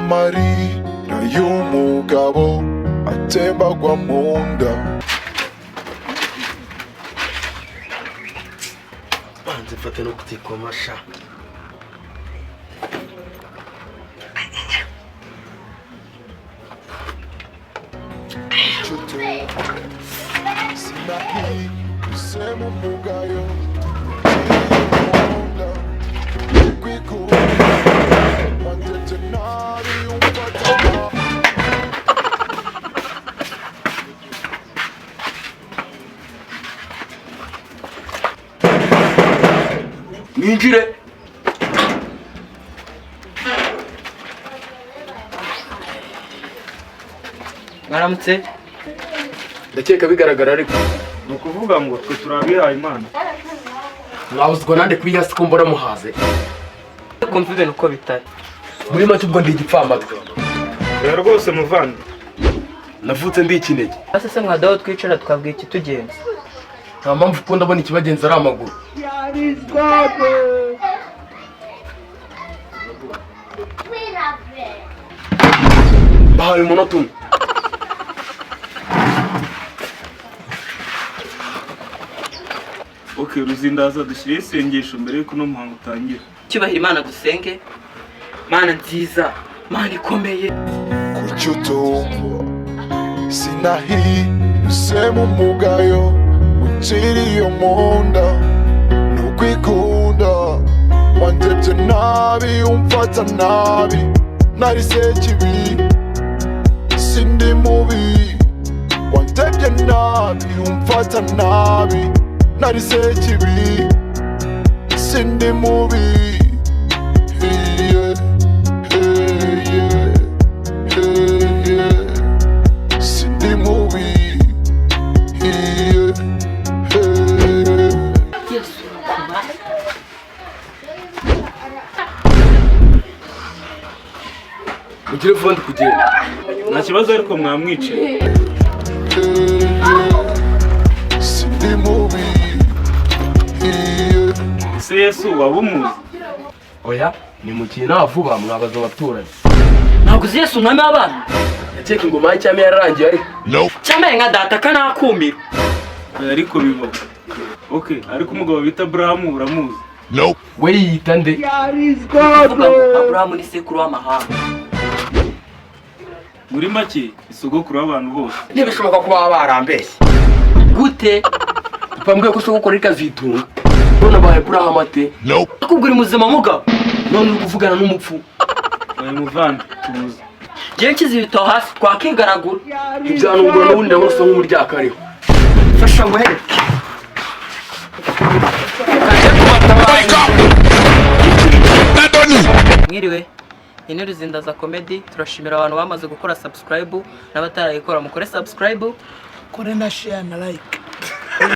Amarira y'umugabo atembagwa mu nda. Banze mfate no kutikomasha. Sinahisemo umugayo mu nda kwikunda wandebye nabi umfata nabi. Mwinjire. Mwaramutse. Ndakeka bigaragara ariko. Ni ukuvuga ngo twe turi abihaye Imana. Mwabuzwa nande kubiha siko mbona muhaze? Kumva ibintu uko bitari. Muri make ubwo ndi igipfamatwi. Oya rwose muvandi. Navutse ndi ikinege. Ese se mwadaho twicara twabwiye ikitugenza? Nta mpamvu kuko ndabona ikibagenza ari amaguru. Bahaye umunota umwe. Ok, Ruzindaza, dushyireho isengesho mbere y'uko uno muhango utangira. Cyubahiro Imana, dusenge. Mana nziza, Mana ikomeye. Kuki utumva? Sinahisemo umugayo uciriye mu nda ni ukwikunda. Wandebye nabi umfata nabi, nari sekibi, sindi mubi. Wandebye nabi umfata nabi, nari sekibi, sindi mubi. Yeah, yeah, yeah. Sindi mubi. Yeah, yeah. Yesu kuba. Mugire vuba ndi kugenda. Nta kibazo ariko mwamwicaye. Sindi mubi. Yeah. Ese Yesu waba umuzi? Oya, ni mu gihe nta vuba mwabaza abaturanyi. Ntabwo uzi Yesu umwami w'abana? Ndakeka ingoma y'icyami yararangiye ariko. Cyambaye nka data kanakumiro. Oya ariko bibaho. Ok, ariko umugabo bita Aburahamu uramuzi? We yiyita nde? Kuvuga ngo Aburahamu ni sekuru w'amahanga. Muri make isogokuru w'abantu bose. Ntibishoboka ko baba barambeshye. Gute? Papa mbwiye ko sogokuru ari kazitunga. None abaye Aburahamu ate? Akubwira umuzima mugabo. None uri kuvugana n'umupfu. Oya muvandi, tuza. Ngewe nshyize ibitabo hasi twakigaragura. Ntibyanungura n'ubundi ndabona usa nk'umuryakariho. Fasha nguhereke. Mwiriwe. Iyi ni Ruzindaza Comedy, turashimira abantu bamaze gukora subscribe n'abatarayikora mukore subscribe. Kore na share na like.